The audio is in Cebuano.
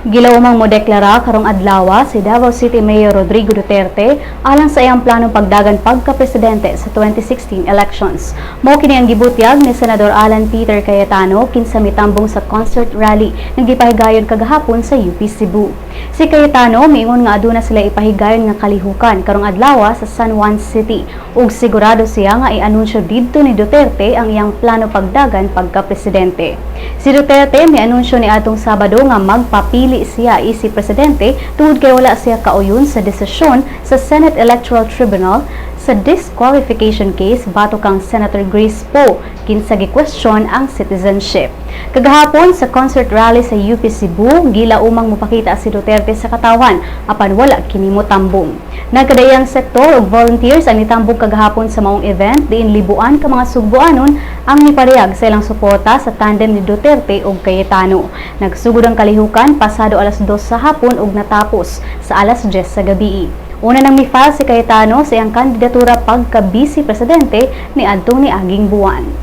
Gilaumang mo deklara karong adlaw si Davao City Mayor Rodrigo Duterte alang sa iyang planong pagdagan pagka-presidente sa 2016 elections. Mao kini ang gibutyag ni Senador Alan Peter Cayetano kinsa mitambong sa concert rally nga gipahigayon kagahapon sa UP Cebu. Si Cayetano miingon nga aduna sila ipahigayon nga kalihukan karong adlaw sa San Juan City ug sigurado siya nga ianunsyo didto ni Duterte ang iyang plano pagdagan pagka-presidente. Si Duterte mianunsyo ni atong Sabado nga magpapili siya isip presidente tungod kay wala siya kauyon sa desisyon sa Senate Electoral Tribunal sa disqualification case batok kang Senator Grace Poe kinsa gi-question ang citizenship. Kagahapon sa concert rally sa UP Cebu, gilaumang mopakita si Duterte sa katawan apan wala kini motambong. Nagkadaiyang sektor ug volunteers ang nitambong kagahapon sa maong event diin libuan ka mga Sugbuanon ang mipadayag sa ilang suporta sa tandem ni Duterte ug Cayetano. Nagsugod ang kalihukan pasado alas 2 sa hapon ug natapos sa alas 10 sa gabi. Una nang mi-file si Cayetano sa iyang kandidatura pagka-vice presidente ni adtong niaging buwan.